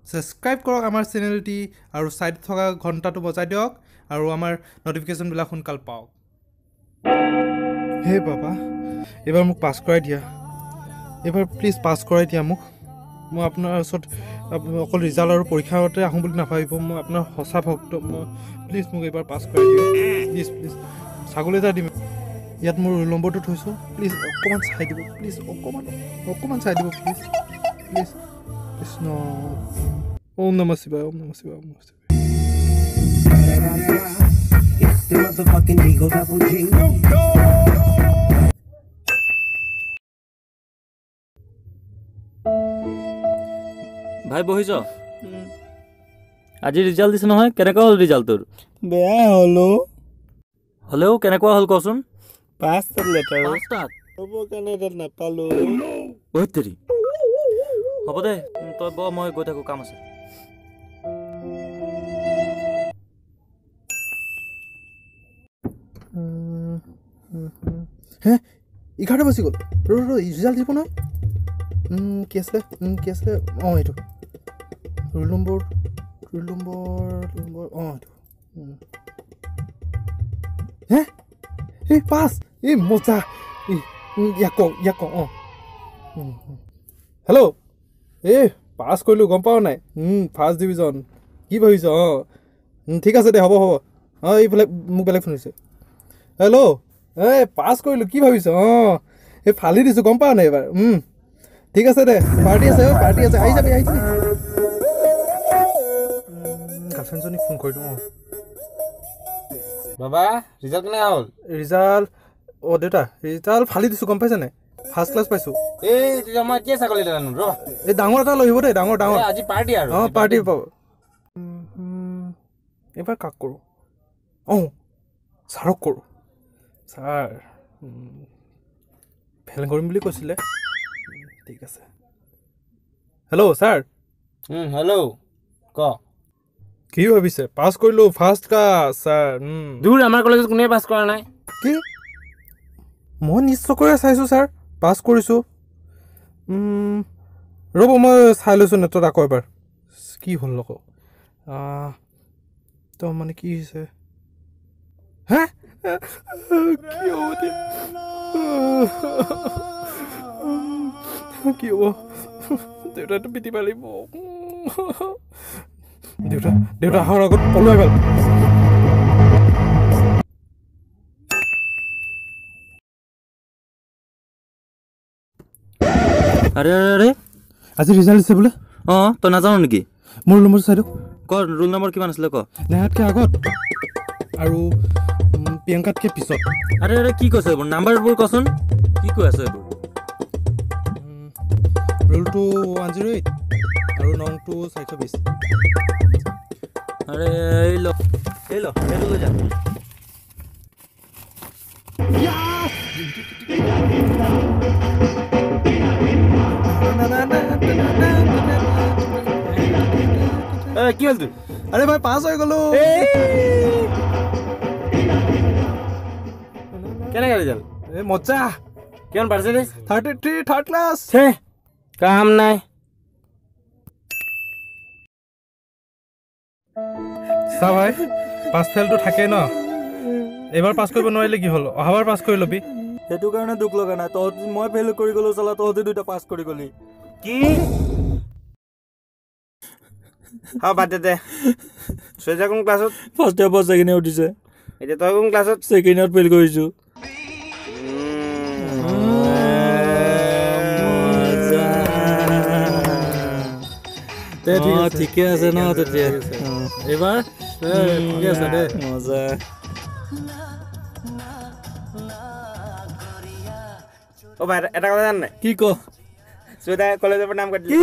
Subscribe কৰক আমাৰ চেনেলটি আৰু ছাইডত থকা ঘণ্টাটো বজাই দিয়ক আৰু আমাৰ নটিফিকেশ্যনবিলাক সোনকাল পাওক। হে বাবা, এইবাৰ মোক পাছ কৰাই দিয়া, এইবাৰ প্লিজ পাছ কৰাই দিয়া মোক। মই আপোনাৰ ওচৰত অকল ৰিজাল্ট আৰু পৰীক্ষাতে আহোঁ বুলি নাভাবিব, মই আপোনাৰ সঁচা ভক্ত। মই প্লিজ মোক এইবাৰ পাছ কৰাই দিয়ক, প্লিজ প্লিজ। ছাগলী এটা দিম, ইয়াত মোৰ ৰোল নম্বৰটো থৈছোঁ, প্লিজ অকণমান চাই দিব, প্লিজ অকণমান অকণমান চাই দিব, প্লিজ প্লিজ। কৃষ্ণ, ওম নমঃ শিৱায়, ওম নমঃ শিৱায়, ওম নমঃ শিৱায়। ভাই বহিছ, আজি ৰিজাল্ট দিছে নহয়, কেনেকুৱা হ'ল ৰিজাল্ট তোৰ? বেয়া হ'ল। হ'লেও কেনেকুৱা হ'ল কচোন? 5টা লেটাৰ। 5টাত? হ'ব কাৰণে এটা নাপালোঁ। ঐ তেৰি, হ'ব দে তই ব, মই গৈ থাকোঁ, কাম আছে। হে 11 বাজি গ'ল, ৰ ৰ ৰিজাল্ট দিব নহয়। কি আছিলে, কি আছিলে, অঁ এইটো roll number, roll number, roll number, অঁ এইটো। হে এই পাছ, এই মজা, এই ইয়াক কওঁ, ইয়াক কওঁ, অঁ হেল্ল', এই পাছ কৰিলোঁ গম পাৱ নাই? ফাৰ্ষ্ট ডিভিজন, কি ভাবিছ? অঁ ঠিক আছে দে, হ'ব হ'ব। অঁ এইফালে মোক বেলেগ ফোন হৈছে। হেল্ল', এই পাছ কৰিলোঁ, কি ভাবিছ? অঁ এই ফালি দিছোঁ গম পাৱ নাই এইবাৰ? ঠিক আছে দে, পাৰ্টি আছে, অ' পাৰ্টি আছে, আহি যাবি, আহি যাবি। গাৰ্লফ্ৰেণ্ডজনীক ফোন কৰি দিওঁ। অঁ বাবা, ৰিজাল্ট কেনেকুৱা হ'ল? ৰিজাল্ট, অঁ দেউতা ৰিজাল্ট ফালি দিছোঁ গম পাইছে নাই, ফাৰ্ষ্ট ক্লাছ পাইছোঁ। এই তেতিয়া মই এতিয়া ছাগলী এটা আনো ৰ। এই ডাঙৰ এটা লৈ আহিব দেই, ডাঙৰ ডাঙৰ। আজি পাৰ্টি আৰু। অঁ পাৰ্টি পাব। এইবাৰ কাক কৰোঁ? অঁ ছাৰক কৰোঁ। ছাৰ ফেইল কৰিম বুলি কৈছিলে। ঠিক আছে। Hello' sir. Hello, ক। কি ভাবিছে? পাছ কৰিলোঁ, ফাৰ্ষ্ট ক্লাছ ছাৰ। দূৰ, আমাৰ কলেজত কোনে পাছ কৰা নাই। কি? মই নিজ চকুৰে চাইছোঁ ছাৰ, পাছ কৰিছোঁ। ৰ'ব মই চাই লৈছোঁ নেটত আকৌ এবাৰ। কি হ'ল আকৌ? তো মানে কি হৈছে? হে কি হ'ব এতিয়া? কি হ'ব? দেউতাটো পিটিব লাগিব। দেউতা, দেউতা অহাৰ আগত পলুৱাই পেল। আৰে আৰে, আজি ৰিজাল্ট দিছে বোলে। অঁ তই নাজানো নেকি? মোৰ ৰোল নম্বৰ চাই দিয়ক। ক, ৰোল নম্বৰ কিমান আছিলে ক? নেহাতকৈ আগত আৰু প্ৰিয়ংকাতকৈ পিছত। আৰে আৰে, কি কৈছ এইবোৰ? নাম্বাৰবোৰ কচোন, কি কৈ আছ এইবোৰ? ৰোলটো 108 আৰু নংটো 420। আৰে এই ল, এই ল, এইটো লৈ যা। কি হ'ল তোৰ? আৰে ভাই পাছ হৈ গ'লো। কেনেকুৱা ৰিজাল্ট? এই মজা। কিমান পাৰ্চেণ্টেজ? 33, third class. ছে কাম নাই। চা ভাই, পাছ ফেইলটো থাকেই ন, এইবাৰ পাছ কৰিব নোৱাৰিলে কি হ'ল, অহাবাৰ পাছ কৰি ল'বি। সেইটো কাৰণে দুখ লগা নাই, তহঁতি মই ফেইল কৰি গ'লো চালা, তহঁতি দুটা পাছ কৰি গ'লি। কি? হ'ব বাদ দে দে। চুৱেজা কোন ক্লাছত? ফাৰ্ষ্ট ইয়াৰ পৰা ছেকেণ্ড ইয়াৰ উঠিছে। এতিয়া তই কোন ক্লাছত? ছেকেণ্ড ইয়াৰত ফেইল কৰিছোঁ। ঠিকে আছে ন তেতিয়া এইবাৰ? ঠিকে আছে দে, মজা। অ ভাই, এটা কথা জান নাই? কি ক? চুৱেটাই কলেজৰ পৰা নাম কাটিলে।